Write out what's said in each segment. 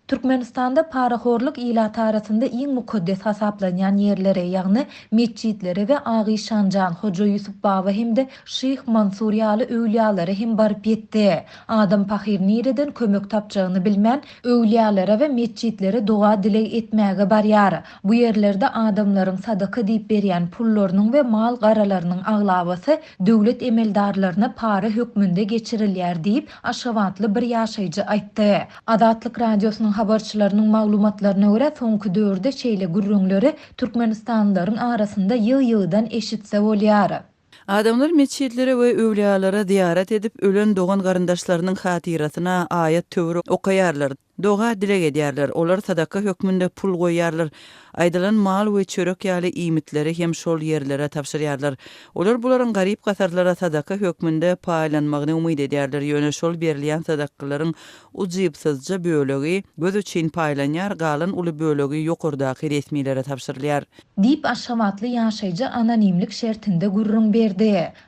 Türkmenistanda parahorluk ilat arasynda iň mukaddes hasaplanýan ýerlere, ýagny metjitlere we Agyşanjan, Hoja Ýusup baba hem-de Şyh Mansur ýaly öwlüýalara hem baryp ýetdi. Adam pahyr nireden kömek tapjagyny bilmän, öwlüýalara we metjitlere doga-dileg etmäge barýar. Bu ýerlerde adamlaryň sadaka diýip berýän pullarynyň we mal-garalarynyň aglabasy döwlet emeldarlaryna para hökmünde geçirilýär diýip, aşgabatly bir ýaşaýjy aýtdy. Azatlyk Radiosynyň habarçylarynyň maglumatlaryna görä, soňky döwürde şeýle gürrüňleri türkmenistanlylaryň arasynda ýygy-ýygydan eşitse bolýar. Adamlar metjitlere we öwlüýalara zyýarat edip, ölen dogan-garyndaşlarynyň hatyrasyna aýat-töwir okaýarlar, doga-dileg edýärler. Olar sadaka hökmünde pul goýýarlar, aýdylan mal we çörek ýaly iýmitleri hem şol ýerlere tabşyrýarlar. Olar bularyň garyp-gasarlara sadaka hökmünde paýlanmagyny umyt edýärler, ýöne şol berilýän sadakalaryň ujypsyzja bölegi göz üçin paýlanýar, galan uly bölegi ýokardaky resmilere tabşyrylýar. Diýip, aşgabatly ýaşaýjy anonimlik şertinde gürrüň berdi.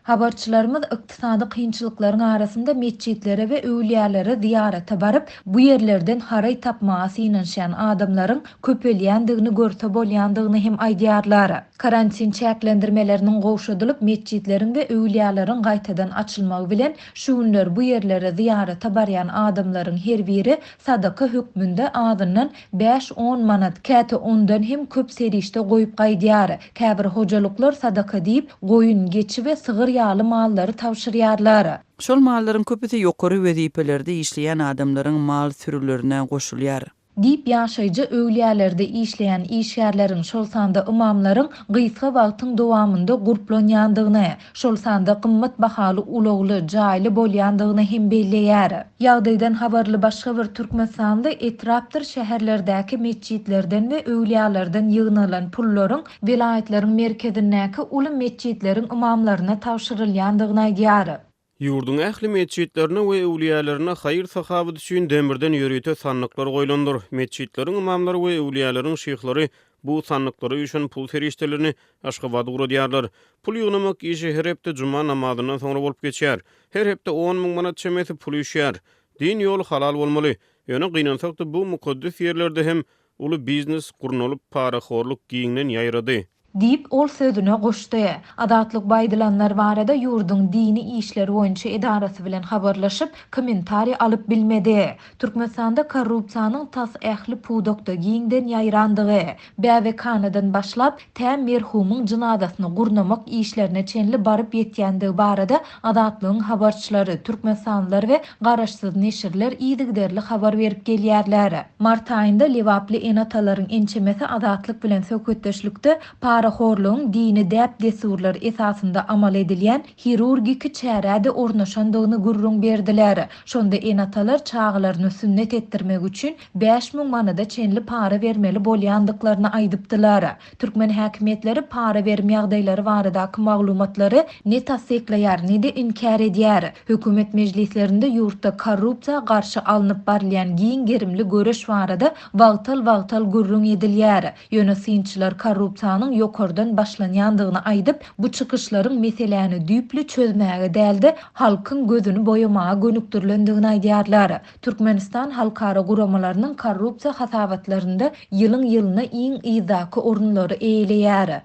Habarçylarymyz ykdysady kynçylyklaryň arasynda metjitlere we öwlüýälere zyýarata baryp, bu ýerlerden haraý tapmaga synanyşýan adamlaryň köpelýändigini görse bolýandygyny hem aýdýarlar. Karantin çäklendirmeleriniň gowşadylyp, metjitleriň we öwlüýäleriň gaýtadan açylmagy bilen, şu günler bu ýerlere zyýarata barýan adamlaryň her biri sadaka hökmünde azyndan bäş-on manat, käte ondan hem köp serişde goýup gaýdýar. Käbir hojalyklar sadaka diýip, goýun, geçi we sygyr ýaly mallary tabşyrýarlar. Şol mallaryň köpüsi ýokary wezipelerde işleýän adamlaryň mal sürülerine goşulýar. Diýip, ýaşaýjy öwlüýälerde işleýän işgärleriň, şol sanda ymamlaryň gysga wagtyň dowamynda gurplanýandygyny, şol sanda gymmat bahaly ulagly, jaýly bolýandygyny hem belleýär. Ýagdaýdan habarly başga bir türkmenistanly etrapdyr şäherlerdäki metjitlerden we öwlüýalardan ýygnalan pullaryň welaýatlaryň merkezindäki uly metjitleriň ymamlaryna tabşyrylýandygyny aýdýar. Ýurduň ähli metjitlerinde we öwlüýälerinde haýyr-sahawat üçin demirden ýörite sandyklar goýlandyr. Metjitleriň ymamlary we öwlüýäleriň şyhlary bu sandyklara üýşen pul serişdelerini Aşgabada ugradýarlar. Pul ýygnamak işi her hepde juma namazyndan soňra bolup geçýär. Her hepde on müň manat çemesi pul üýşýär. Din ýoly halal bolmaly. Ýöne gynansak-da bu mukaddes ýerlerde hem uly biznes gurnalyp parahorluk giňden ýaýrady. Diýip, ol sözüne goşdy. Azatlyk bu aýdylanlar barada ýurduň dini işler boýunça edarasy bilen habarlaşyp, kommentariý alyp bilmedi. Türkmenistanda korrupsiýanyň tas ähli pudakda giňden ýaýrandygy, bäbekhanadan başlap, tä merhumyň jynazasyny gurnamak işlerine çenli baryp ýetýändigi barada Azatlygyň habarçylary, türkmenistanlylar we garaşsyz neşirler yzygiderli habar berip gelýärler. Mart aýynda lebaply ene-atalaryň ençemesi Azatlyk bilen söhbetdeşlikde parahorlugyň dini däp-dessurlar esasynda amal edilýän hirurgiki çärä-de ornaşandygyny gürrüň berdiler. Şonda ene-atalar çagalaryny sünnet etdirmek üçin 5000 manada çenli para bermeli bolýandyklaryny aýdypdylar. Türkmen häkimiýetleri para berim ýagdaýlary baradaky maglumatlary ne tassyklaýar, ne-de inkär edýär. Hökümet mejlislerinde ýurtda korrupsiýa garşy alnyp barylýan giň gerimli göreş barada wagtal-wagtal gürrüň edilýär. Ýöne synçylar korrupsiýanyň ýokardan başlanýandygyny aýdyp, bu çykyşlaryň meseläni düýpli çözmäge däl-de, halkyň gözüni boýamaga gönükdirilendigini aýdýarlar. Türkmenistan halkara guramalarynyň korrupsiýa hasabatlarynda ýylyň-ýylyna iň yzdaky orunlary eýeleýär.